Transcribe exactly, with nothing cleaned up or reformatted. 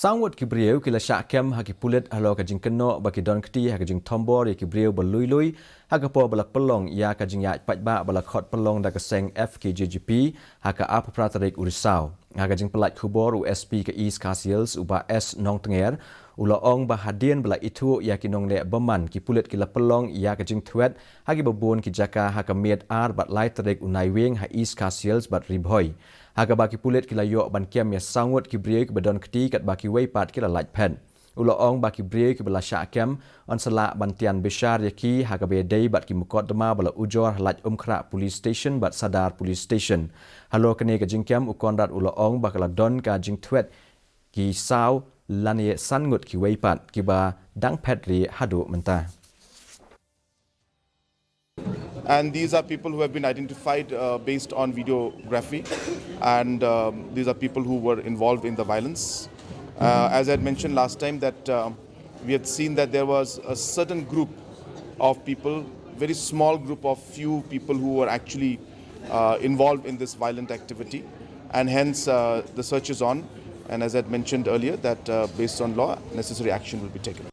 Saw ngut ki briew ki la shah kem ha ki pulit halor ka jingkynnoh ba ki don kti ha ka jingthombor ïa ki briew ba lui lui ha ka por ba la pynlong ïa ka jingïaid paidbah ba la khot pynlong da ka seng F K J G P ha ka arphew phra tarik u Risaw. Ha ka jingpynlait khubor u S P ka East Khasi Hills u Bah S Nongtnger u la ong ba hadien ba la ithuh ïa ki nongleh bymman, ki pulit ki la pynlong ïa ka jingthwet ha kiba bun ki jaka ha ka miet ar bad lai tarik u Naiwieng ha East Khasi Hills bad Ri Bhoi. Ha kaba ki pulit ki la ïoh ban kem ïa saw ngut ki briew kiba don kti katba kiwei pat ki la lait phet. U la ong ba ki briew kiba la shah kem yn sa lah ban tian bishar ïa ki ha kaba ïadei bad ki mukotduma ba la ujor ha Laitumkhrah Police Station bad Sadar Police Station. Halor kane ka jingkem u Conrad u la ong ba ka la don ka jingthwet ki saw lane san ngut kiwei pat kiba dang phet rieh haduh mynta. And these are people who have been identified uh, based on videography, and um, these are people who were involved in the violence. Uh, as I had mentioned last time, that uh, we had seen that there was a certain group of people, very small group of few people who were actually uh, involved in this violent activity, and hence uh, the search is on. And as I had mentioned earlier, that uh, based on law, necessary action will be taken.